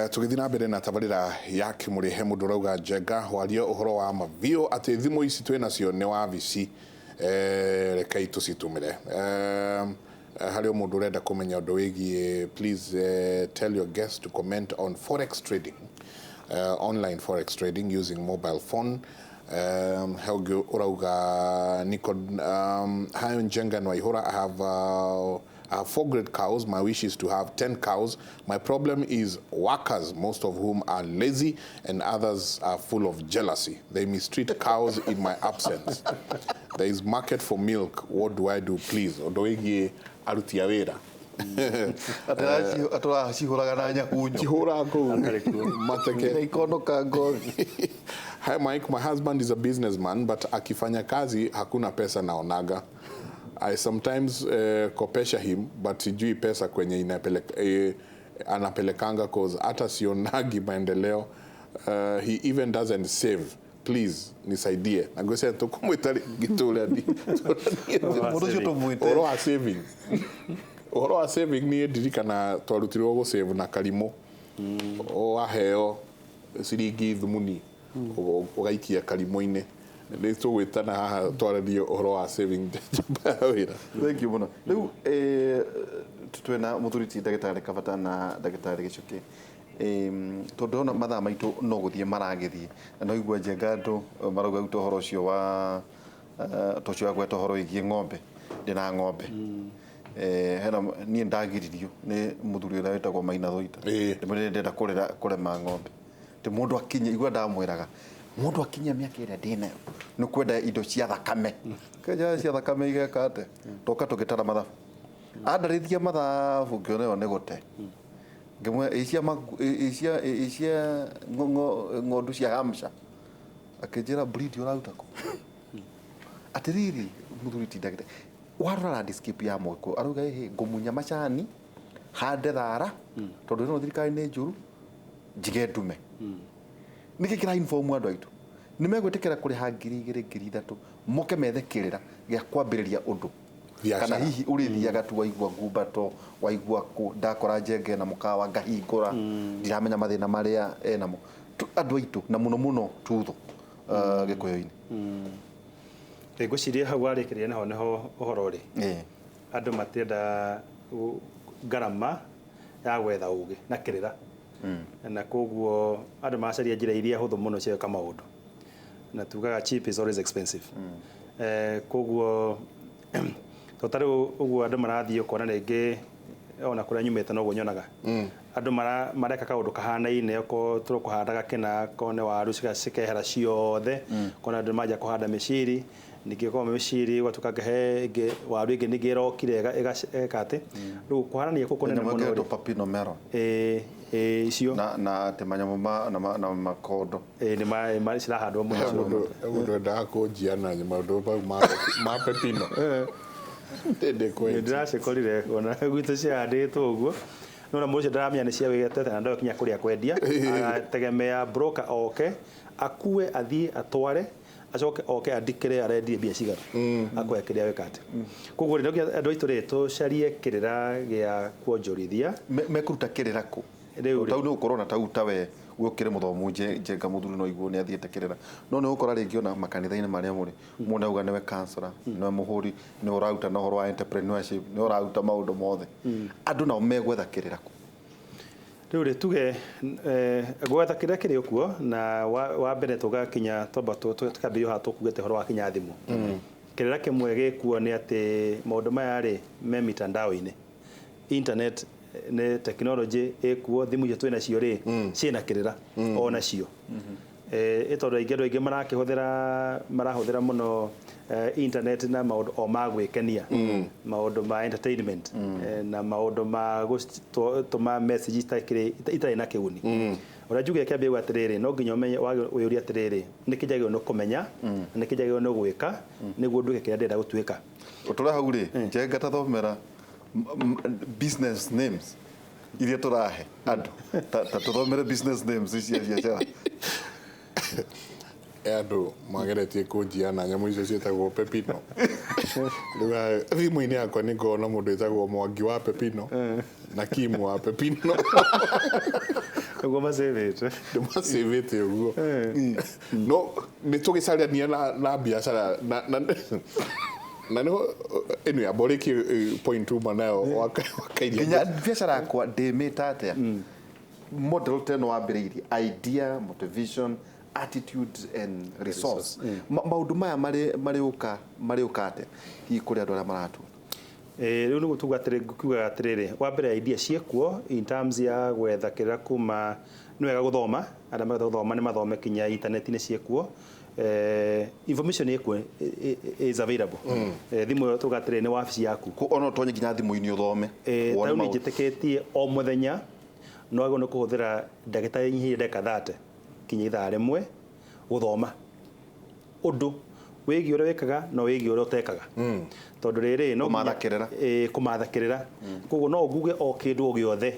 Tũgĩthiĩ na mbere na tabarĩra ya Kĩmũrĩ, he mũndũ ũrauga, "Njenga, waria ũhoro wa ma biũ atĩ thimũ ici twĩ nacio nĩ wabici. Rekei tũcitũmĩre." Harĩ o mũndũ ũrenda kũmenya ũndũ wĩgiĩ, "Please tell your guest to comment on forex trading, online forex trading using mobile phone." He ũngĩ ũrauga, Nikon, "Hi Njenga and Waihura, I have four great cows. My wish is to have 10 cows. My problem is workers, most of whom are lazy and others are full of jealousy. They mistreat cows in my absence. There is market for milk. What do I do, please?" Ũndũ wĩgiĩ aruti a wĩra. Atũracihũraga na nyahunyo. Kihũra kũu mateke. Na ikonoka ngothi. "Hi Mike, my husband is a businessman, but akifanya kazi hakuna pesa naonaga. I sometimes kopesha him, but sijui pesa kwenye anapelekanga, 'cause hata sionagi maendeleo. He even doesn't save. Please nisaidie." Na ngwĩciria tũkũmwĩta rĩngĩ tũrani. Mũndũ ũcio tũmwĩte. Ũhoro wa saving. Ũhoro wa saving, niĩ ndirikana twarutirwo gũsave na karimũ. Waheo ciringi thumuni, ũgaikia karimũ-inĩ. Nĩ tũgwĩtana haha twarĩrie ũhoro wa saving njamba ya wĩra. Thank you mũno. Rĩu twĩna mũthuri ti ndagĩtarĩ Kabata na ndagĩtarĩ Gĩcukĩ. Tondũ ndĩrona mathaa maitũ no gũthiĩ maragĩthiĩ, na no igua Njenga andũ marauga rĩu ta ũhoro ũcio wa ta ũcio wa gweta ũhoro wĩgiĩ ng'ombe, ndĩna ng'ombe. Hena niĩ ndagiririo nĩ mũthuri ũrĩa wĩtagwo Maina Thũita. Ndĩmwĩrire ndĩrenda kũrera kũrema ng'ombe. Atĩ mũndũ akinye igua, ndamwĩraga mũndũ akinyia mĩaka ĩrĩa ndĩnayo nĩ kwenda indo cia thakame. Kenja cia thakame igeka atĩa? Toka tũgĩtara mathabu, andarĩthia mathabu, ngĩona ĩyo nĩ gũte. Ngĩmwĩra ĩ cia ĩ cia ĩ cia ng'ondu cia Hampshire. Akĩnjĩra, "Breed ũraruta kũ?" Atĩrĩrĩ, mũthuri ti ndagĩtarĩ, warora landscape ya Mũgĩkũyũ, arauga ĩhĩ ngũmunya macani, hande thara, tondũ ĩno thirikari nĩ njũru, njige ndume. Nĩkĩ kĩra inform andũ aitũ nĩ megwĩtĩkĩra kũrĩha 2000, 3000, moke methe kĩrĩra gĩa kwambĩrĩria ũndũ Biacara. Kana hihi ũrĩthiaga tu waigua ngumbato, waigua kũ ndakora Njenge na mũkawa ngahingũra, ndiramenya mathĩna marĩa enamo. Andũ aitũ na mũno mũno tutho Gĩkũyũ-inĩ. Ngwĩciria hau warĩkĩrĩria naho nĩho ũhoro ũrĩ. Andũ matienda ngarama ya gwetha ũgĩ na kĩrĩra, na koguo andũ maracaria njĩra iria hũthũ mũno cia gwĩka maũndũ, na tugaga cheap is always expensive. Koguo to ta rĩu ũguo andũ marathiĩ, ũkona rĩngĩ ona kũrĩa nyumĩte noguo nyonaga andũ mareka kaũndũ kahanaine. Okorwo tũkũhandaga kĩna, okorwo nĩ waru, cikehera ciothe, ũkona andũ manjia kũhanda mĩciri ningĩ, okorwo mĩciri ũgatuĩka he ĩngĩ waru ĩngĩ ningĩ ĩrokire ĩgeka atĩ rĩu kũhanania kũu kũnene nyamũ mũno ĩgetwo rĩ. Pepino melon. Ĩĩ, icio. Na atĩ manyamũ ma na makondo. Ĩĩ, nĩ cirahandwo mũno cio. Mũndũ endaga kũnjia na maũndũ mau ma pepino. Ndĩndĩ Nĩ kwenji. Ndĩracikorire ona gwitũ cihandĩtwo ũguo, no na mũndũ ũcio ndaramenya nĩ cia wĩgetete na ndoĩ kinya kũrĩa kwendia. Agategemea broker oke akue, athiĩ atware, acoke oke andikĩre arendie mbia cigana, akũhe kĩrĩa wĩka atĩ. Koguo rĩ, no nginya andũ aitũ rĩ tũcarie kĩrĩra gĩa kuonjorithia. Mekũruta kĩrĩra kũ? Rĩu rĩ. Tau nĩ gũkorwo na tau tawe we ũkĩrĩ mũthomu, Njenga mũthuri no iguo nĩ athiĩte kĩrĩra, no nĩ ũgũkora rĩngĩ ona makanitha-inĩ marĩa mũrĩ, mũndũ auga nĩwe counselor, nĩwe mũhũri, nĩwe ũraruta na ũhoro wa entrepreneurship, nĩwe ũraruta maũndũ mothe. Andũ nao megwetha kĩrĩra kũ? Rĩu rĩ, tuge gwetha kĩrĩa kĩrĩ okuo na wa mbere tũgakinya twamba tũkambĩrĩria haha tũkugĩte ũhoro wa kinya thimũ. Kĩrĩra kĩmwe gĩkuo nĩ atĩ maũndũ maya rĩ me mitandao-inĩ, internet nĩ technology ĩkuo. Thimũ icio twĩ nacio rĩ, ciĩna kĩrĩra onacio. Ĩ tondũ aingĩ, andũ aingĩ marakĩhũthĩra, marahũthĩra mũno internet na maũndũ o ma gwĩkenia, maũndũ ma entertainment, na maũndũ ma gũtũma message itarĩ na kĩguni. Ũrĩa njugire kĩambia atĩrĩrĩ, no nginya ũmenye wĩyũrie atĩrĩrĩ, nĩkĩ njagĩrĩirwo nĩ kũmenya na nĩkĩ njagĩrĩirwo nĩ gwĩka nĩguo nduĩke kĩrĩa ndĩrenda gũtuĩka? Tũrĩ hau rĩ, Njenga, tathomera business names iria tũrahe andũ, ta tũthomere business names cia biacara. He andũ mageretie kũnjia na nyamũ icio ciĩtagwo pepino. Rĩu haha thimũ-inĩ yakwa nĩ ngoragwo na mũndũ wĩtagwo Mwangi wa pepino na Kim wa pepino. Ũguo macĩvĩte. Ndĩmacĩvĩte ũguo no nĩ tũgĩcarania na biacara na nĩho anyway amborĩkie point uma nayo wakairia. Nginya biacara yakwa ndĩmĩta atĩa model ta ĩno wambĩrĩirie, idea, motivation, attitude and resource. Maũndũ maya marĩũka marĩũka atĩa hihi kũrĩ andũ arĩa maratua? Rĩu nĩguo tuga atĩrĩ, kugaga atĩrĩrĩ, wa mbere idea ciĩkuo in terms ya gwetha kĩrĩra kuma nĩ wega gũthoma, arĩa marenda gũthoma nĩ mathome kinya internet-inĩ ciĩkuo. Information ĩkuo, is available. Thimũ ĩyo tuga atĩrĩ nĩ wabici yaku. Ona ũtonye nginya thimũ-inĩ ũthome. Wone tarĩu nĩ maũndũ. Njĩtĩkĩtie o mũthenya no wagĩrĩirwo nĩ kũhũthĩra ndagĩka inyihĩire ndagĩka 30 kinya ithaa rĩmwe gũthoma ũndũ wĩgiĩ ũrĩa wĩkaga na wĩgiĩ ũrĩa ũtekaga, tondũ rĩrĩ no Kũmatha kĩrĩra. Kũmatha kĩrĩra, koguo no nguge o kĩndũ o gĩothe.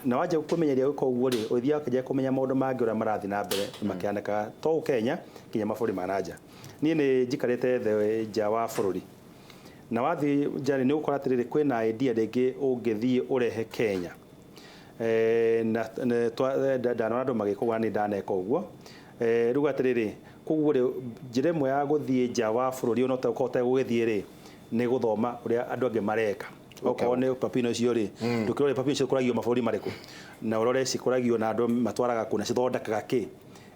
Na wanjia kũmenyeria gwĩka ũguo rĩ, ũthiaga ũkĩanjia kũmenya maũndũ mangĩ ũrĩa marathiĩ na mbere makĩhanĩkaga to gũkũ Kenya kinya mabũrũri ma na nja. Niĩ nĩ njikarĩte thĩ nja wa bũrũri, na wathiĩ nja nĩ ũgũkora atĩrĩrĩ, kwĩna idea rĩngĩ ũngĩthiĩ ũrehe Kenya. Na ndanona andũ magĩka ũguo na nĩ ndaneka ũguo. Rĩu atĩrĩrĩ, koguo rĩ, njĩra ĩmwe ya gũthiĩ nja wa bũrũri ona ũkorwo ũtegũgĩthiĩ rĩ, nĩ gũthoma ũrĩa andũ angĩ mareka. Okorwo nĩ papino icio rĩ, ndũkĩrore papino icio cikũragio mabũrũri marĩkũ, na ũrore cikũragio na andũ matwaraga kũ na cithondekaga kĩ.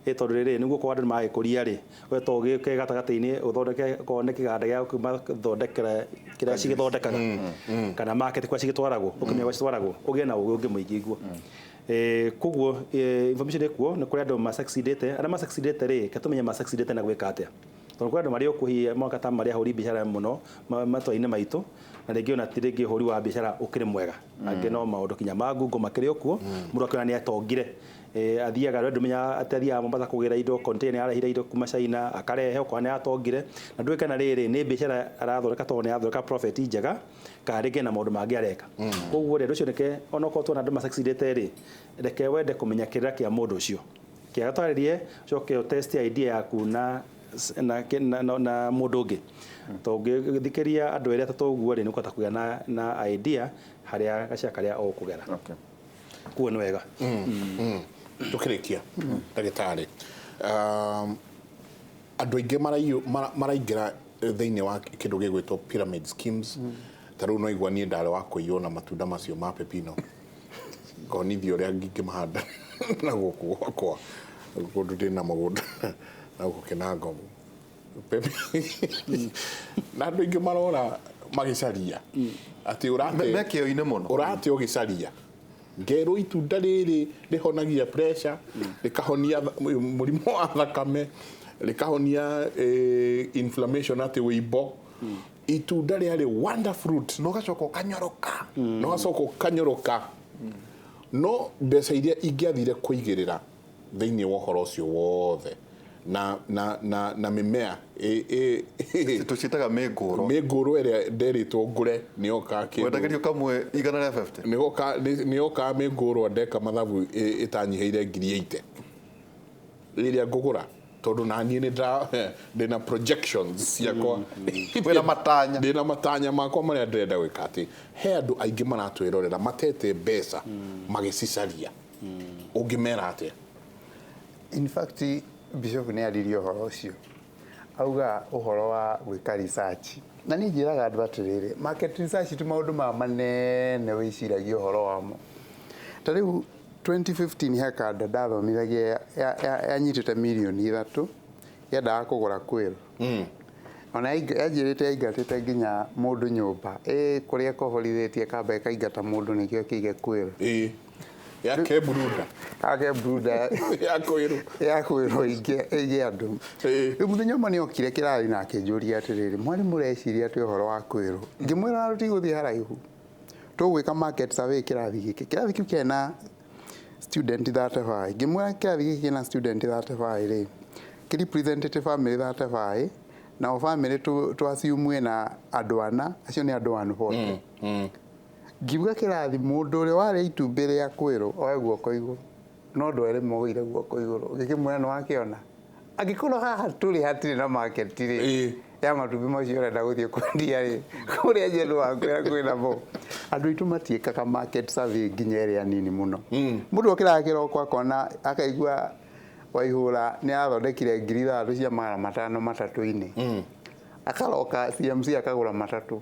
Tondũ rĩrĩ nĩguo korwo andũ nĩmagĩkũria rĩ, we to ũgĩũke gatagatĩ-inĩ ũthondeke okorwo nĩ kĩganda gĩa kũmathondekera kĩrĩa cigĩthondekaga kana market kũrĩa cigĩtwaragwo, ũkĩmenya kũrĩa citwaragwo, ũgĩe na ũgĩ ũngĩ mũingĩ guo. Koguo information ĩkuo, nĩ kũrĩ andũ ma-succeedĩte. Arĩa ma-succeedĩte rĩ, reke tũmenye ma-succeedĩte na gwĩka atĩa, tondũ kũrĩ andũ marĩ o kuo moka ta marĩ ahũri biacara mũno matũra-inĩ maitũ, na rĩngĩ ona ti rĩngĩ ũhũri wa biacara ũkĩrĩ mwega, angĩ no maũndũ kinya ma ngungo makĩrĩ o kuo. Mũndũ akĩona nĩ atongire, athiaga we ndũmenyaga atĩ athiaga Mombasa kũgĩra indo, container arehire indo kuma China akarehe, ũkona nĩ atongire na ndũĩ kana rĩrĩ nĩ biacara arathondeka tondũ nĩ arathondeka profit njega kana rĩngĩ na maũndũ mangĩ areka. Koguo rĩ, ũndũ ũcio reke onokorwo tuona andũ ma-succeedĩte rĩ, reke wende kũmenya kĩrĩra kĩa mũndũ ũcio kĩaga twarĩrie, ũcoke ũtest idea yaku na mũndũ ũngĩ. Tũngĩthikĩria andũ erĩ atatũ ũguo rĩ, nĩ ũkũhota kũgĩa na idea harĩa gacĩra karĩa ũkũgera. Kuo nĩ wega. Tukĩrĩkia, ndagĩtarĩ, andũ aingĩ maraingĩra thĩinĩ wa kĩndũ gĩgwĩtwo pyramid schemes. Ta rĩu no igua niĩ ndarĩ wa kũiywo na matunda macio ma pepino, ngonithio ũrĩa ngĩmahanda na gũkũ gwakwa kũndũ ndĩna mũgũnda na gũkũ Kĩnango. Na andũ aingĩ marora magĩcaria atĩ ũrate Mekĩo-inĩ mũno. Ũrate ũgĩcaria ngerwo itunda rĩrĩ rĩhonagia pressure, rĩkahonia mũrimũ wa thakame, rĩkahonia inflammation, atĩ wĩimbo, itunda rĩarĩ wonder fruit. Na ũgacoka ũkanyoroka. Na ũgacoka ũkanyoroka, no mbeca iria ingĩathire kũigĩrĩra thĩinĩ wa ũhoro ũcio wothe na mĩmea Tũciĩtaga mĩngũrũ. Mĩngũrũ ĩrĩa nderĩtwo ngũre nĩyoka kĩndũ Wendagĩrio kamwe 150. Nĩyoka mĩngũrwa ndeka mathabu ĩtanyihĩire 80,000 rĩrĩa ngũgũra, tondũ naniĩ ndĩna projections ciakwa. Wĩna matanya. Ndĩna matanya makwa marĩa ndĩrenda gwĩka, atĩ he andũ aingĩ maratwĩrorera matete mbeca magĩcicaria, ũngĩmera atĩa? In fact, Bishop nĩ aririe ũhoro ũcio, auga ũhoro wa gwĩka research, na niĩ njĩraga andũ atĩrĩrĩ, market research ti maũndũ maya manene wĩciragia ũhoro wamo. Ta rĩu 2015 he kanda ndathomithagia yanyitĩte 3 mirioni yendaga kũgũra quail. Ona yanjĩrĩte yaingatĩte nginya mũndũ nyũmba ĩ kũrĩa ĩkohorithĩtie kamba ĩkaingata mũndũ nĩkĩo kĩige quail. Ĩĩ, ya keburunda. Ake brooder. Ya kwĩrwo. Ya kwĩrwo ĩige andũ. Rĩu mũthenya ũmwe nĩokire kĩrathi na akĩnjũria atĩrĩrĩ, "Mwarimũ, ũreciria atĩ ũhoro wa kwĩrwo?" Ngĩmwĩra tũtigũthiĩ haraihu, tũgwĩka market survey kĩrathi gĩkĩ. Kĩrathi kĩu kĩarĩ na student 35. Ngĩmwĩra kĩrathi gĩkĩ kĩna student 35 rĩ, kĩ representative family 35, nao family tũ assume ĩna andũ ana, acio nĩ andũ 140. Ngiuga kĩrathi mũndũ ũrĩa warĩa itumbĩ rĩa kwĩrwo oe guoko igũrũ, no andũ erĩ moire guoko igũrũ. Ngĩkĩmwĩra nĩ wakĩona angĩkorwo haha tũrĩ hatirĩ na market rĩ ya matumbĩ macio ũrenda gũthiĩ kwendia rĩ, kũrĩa nje ndwakwĩra kwĩna mo. Andũ aitũ matiĩkaga market survey nginya ĩrĩa nini mũno. Mũndũ okĩraga kĩroko akona akaigua Waihũra nĩ athondekire 6,500 matatũ-inĩ, akaroka CMC akagũra matatũ.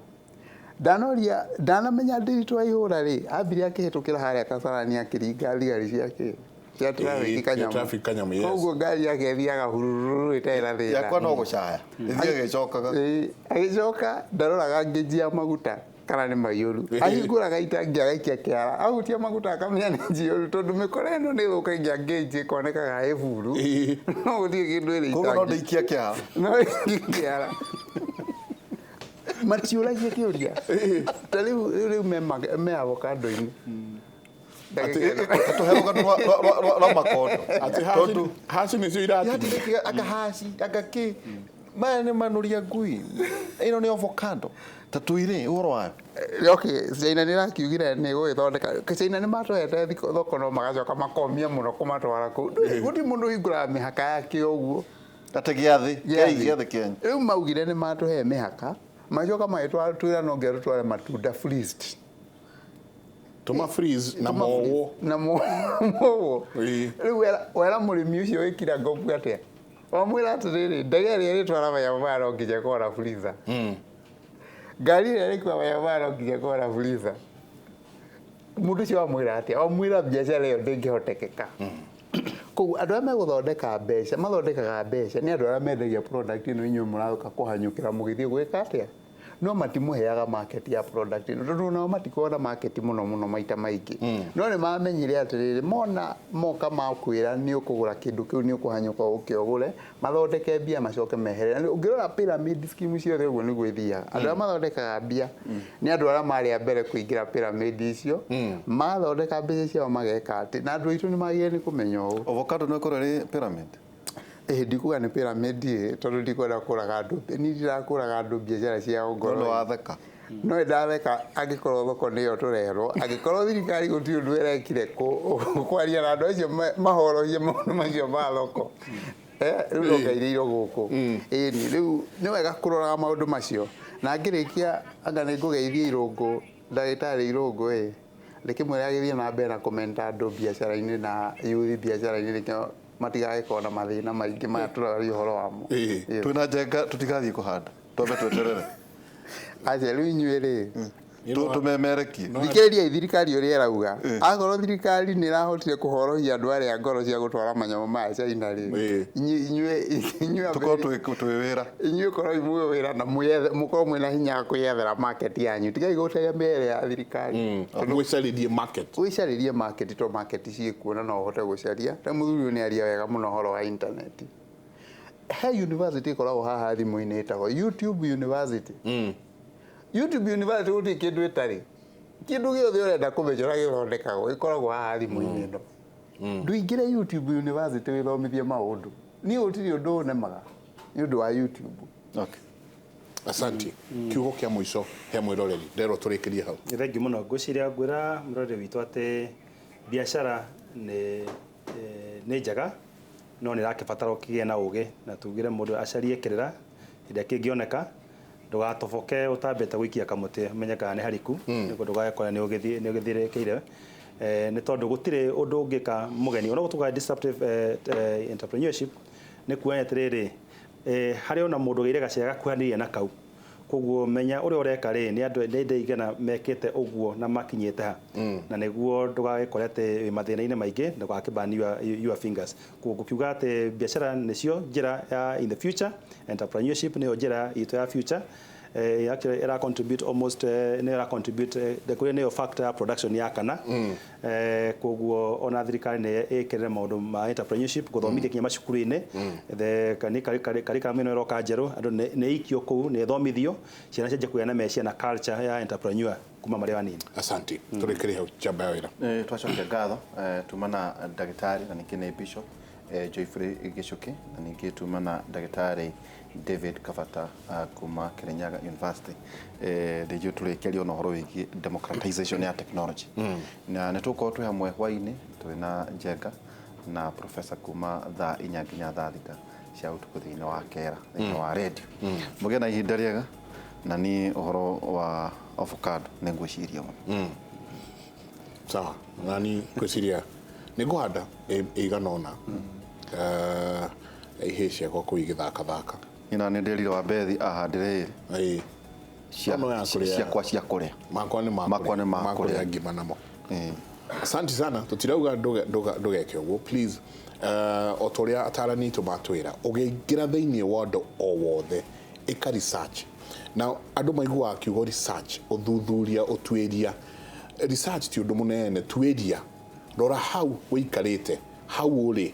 Ndanoria ndanamenya Ndiritu Waihũra rĩ, ambire akĩhĩtũkĩra harĩa Kasarani akĩringa thigari ciake cia traffic Kanyamũ. Traffic Kanyamũ, yes. Koguo ngari yake ĩthiaga hurururu ĩtarĩ na thĩna. Yakwa no gũcaya ĩthiaga ĩcokaga. Agĩcoka ndaroraga ngĩnji ya maguta kana nĩ maiyũru, ahingũraga itangi agaikia kĩara, ahutia maguta akamenya nĩ njiyũru, tondũ mĩkora ĩno nĩ ĩthũkagia ngĩnji ĩkonekaga ĩburu, no gũtirĩ kĩndũ ĩrĩ Koguo no itangi. ndĩikia kĩara. No ĩikie kĩara. Matiũragia kĩũria ta rĩu me avocado-inĩ. Tũhe rũgano rwa makondo. Atĩ haci nĩcio iratinio. Anga haci anga kĩ maya nĩ manũria ngui ĩno nĩ avocado ta tũirĩ ũhoro wayo. Okay, China nĩ ĩrakiugire nĩ gũgĩthondeka. China nĩ matũhete thoko no magacoka makomia mũno kũmatwara kũu. Gũtirĩ mũndũ ũhingũraga mĩhaka yake ũguo. Atĩ gĩathĩ kĩai gĩathĩ kĩanyu. Rĩu maugire nĩ matũhe mĩhaka, magĩcoka magĩtwĩra no nginya tũtware matunda freezed. Tũma freeze na mowo. Na mowo. Rĩu wera mũrĩmi ũcio wĩkira ngobu atĩa? Wamwĩra atĩrĩrĩ, ndege ĩrĩa ĩrĩtwara manyamũ maya no nginya ĩkorwo na freezer. Ngari ĩrĩa ĩrĩkua manyamũ maya no nginya ĩkorwo na freezer. Mũndũ ũcio wamwĩra atĩa? Wamwĩra biacara ĩyo ndĩngĩhotekeka. Koguo andũ arĩa megũthondeka mbeca, mathondekaga mbeca nĩ andũ arĩa mendagia product ĩno inyuĩ mũroka kũhanyũkĩra mũgĩthiĩ gwĩka atĩa? No matimũheaga market ya product ĩno, tondũ nao matikoragwo na market mũno mũno maita maingĩ. No nĩ mamenyire atĩrĩrĩ, mona moka makwĩra nĩ ũkũgũra kĩndũ kĩu, nĩ ũkũhanyũka ũke ũgũre, mathondeke mbia macoke meherere. Ũngĩrora pyramid scheme ciothe ũguo nĩguo ithiaga. Andũ arĩa mathondekaga mbia nĩ andũ arĩa marĩ a mbere kũingĩra pyramid icio, mathondeka mbeca ciao mageka atĩ, na andũ aitũ nĩ magĩrĩire nĩ kũmenya ũũ. Avocado no ĩkorwo ĩrĩ pyramid. Ndikuga nĩ pyramid ĩ, tondũ ndikwenda kũraga andũ, niĩ ndirakũraga andũ biacara ciao ngoro. No watheka. No ndatheka angĩkorwo thoko nĩyo tũrerwo, angĩkorwo thirikari gũtirĩ ũndũ ĩrekire kwaria na andũ acio mahorohie maũndũ macio ma thoko. Rĩu no ngairĩirwo gũkũ. Ĩni rĩu nĩ wega kũroraga maũndũ macio. Na ngĩrĩkia anga nĩ ngũgeithia Irũngũ, ndagĩtarĩ Irũngũ ĩ, ndĩkĩmwĩre agĩthiĩ na mbere na kũmenta andũ biacara-inĩ na yuthi biacara-inĩ nĩkĩo matigagĩkorwo na mathĩna maingĩ maya tũraria ũhoro wamo. Twĩna Njenga tũtigathiĩ kũhanda, twambe tweterere. Aca rĩu inyuĩ rĩ, Tũmemerekie. Thikĩrĩriai thirikari ũrĩa ĩrauga. Akorwo thirikari nĩ ĩrahotire kũhorohia andũ arĩa ngoro cia gũtwara manyamũ maya China rĩ, inyuĩ tũkorwo twĩ wĩra. Inyuĩ korwo mwĩ wĩra na mũkorwo mwĩna hinya wa kwĩyethera market yanyu. Tigai gũtegemea ya thirikari. Mwĩcarĩrie market. Wĩcarĩrie market, to market ciĩkuo na no ũhote gũcaria. Ta mũthuri ũyũ nĩ aria wega mũno ũhoro wa internet. He university ĩkoragwo haha thimũ-inĩ ĩtagwo YouTube University. YouTube University gũtirĩ kĩndũ ĩtarĩ. Kĩndũ gĩothe ũrenda kũmenya ũrĩa gĩthondekagwo ĩkoragwo haha thimũ-inĩ ĩno. Ndũingĩre YouTube University wĩthomithie maũndũ. Niĩ gũtirĩ ũndũ ũnemaga nĩ ũndũ wa YouTube. Okay. Asante. Kiugo kĩa mũico he mwĩroreri nderwo tũrĩkĩrie hau. Thank you mũno. Ngwĩciria ngwĩra mwĩroreri witũ atĩ biacara nĩ njega no nĩ ĩrakĩbatara ũkĩgĩe na ũgĩ, na tugire mũndũ acarie kĩrĩra hĩndĩ ĩrĩa kĩngĩoneka, ndũgatoboke ũtambĩte gũikia kamũtĩ ũmenye kana nĩ hariku, nĩguo ndũgagĩkore nĩ ũgĩthirĩkĩire. Nĩ tondũ gũtirĩ ũndũ ũngĩka mũgeni ona gũtuga disruptive entrepreneurship nĩ kuonia atĩrĩrĩ, harĩ ona mũndũ ũgĩire gacĩra gakuhanĩrĩirie na kau. Koguo menya ũrĩa ũreka rĩ, nĩ andũ nĩ aigana mekĩte ũguo na makinyĩte ha, na nĩguo ndũgagĩkore atĩ wĩ mathĩna-inĩ maingĩ, ndũgakĩburn your fingers. Koguo ngũkiuga atĩ biacara nĩcio njĩra ya in the future, entrepreneurship nĩyo njĩra itũ ya future. Actually ira contribute almost nĩ ira contribute kũrĩ nĩyo factor ya production ya kana. Koguo ona thirikari nĩ ĩkĩrĩre maũndũ ma entrepreneurship gũthomithia kinya macukuru-inĩ. The curriculum ĩno ĩroka njerũ, andũ nĩ ikio kũu, nĩ ĩthomithio ciana cianjie kũgĩa na meciria na culture ya entrepreneur kuma marĩ anini. Asante. Tũrĩkĩrie hau njamba ya wĩra. Twacokia ngatho tuma na ndagĩtarĩ na ningĩ nĩ Bishop Geoffrey Gichuki na ningĩ tuma na ndagĩtarĩ David Kabata kuma Kirinyaga University. Ndĩnjũĩ tũrĩkĩria ona ũhoro wĩgiĩ democratization ya technology. Na nĩ tũgũkorwo twĩ hamwe hwaĩ-inĩ twĩ na Njenga na professor kuma thaa 4 nginya thaa 6 cia ũtukũ thĩinĩ wa Kera thĩinĩ wa radio. Mũgĩe na ihinda rĩega. Na niĩ ũhoro wa avocado nĩ ngwĩciria mũno. Sawa, nani ngwĩciria nĩ ngũhanda ĩigana ũna. Ihĩ ciakwa kũu igĩthakathaka. Nyina nĩ ndĩrire wa Bethi ahandire ĩrĩ. Ĩĩ. No ya kũrĩa. Ciakwa cia kũrĩa. Makwa nĩ Makwa nĩ ma ma kũrĩa. kũrĩa ngima namo. Ĩĩ. Asante sana, tutirauga ndũgeke ũguo, please. O ta ũrĩa atarani itũ matwĩra, ũgĩingĩra thĩinĩ wa ũndũ o wothe, ĩka research. Na andũ maiguaga kiugo research, ũthuthuria, ũtuĩria. Research ti ũndũ mũnene, tuĩria, rora hau ũikarĩte, hau ũrĩ,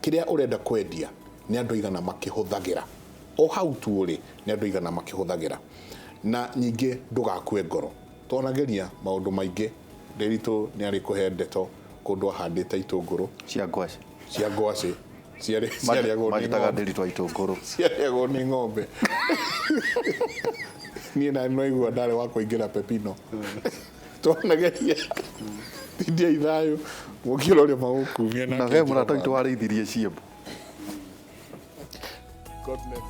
kĩrĩa ũrenda kwendia nĩ andũ aigana makĩhũthagĩra, o hau tu ũrĩ nĩ andũ aigana makĩhũthagĩra. Na nyingĩ ndũgakue ngoro, twanageria maũndũ maingĩ. Ndĩritũ nĩ arĩ kũhe ndeto kũndũ ahandĩte itũngũrũ cia ngwacĩ. Cia ngwacĩ ciarĩagwo nĩ Manjĩtaga ng'ombe. Ndĩritũ wa itũngũrũ. Ciarĩagwo nĩ ng'ombe. Niĩ na noigua ndarĩ wa kũingĩra pepino. Twanageria tindia ithayũ gũkĩra ũrĩa magũkumia. Na he mũrata witũ warĩithirie ciembu. God bless.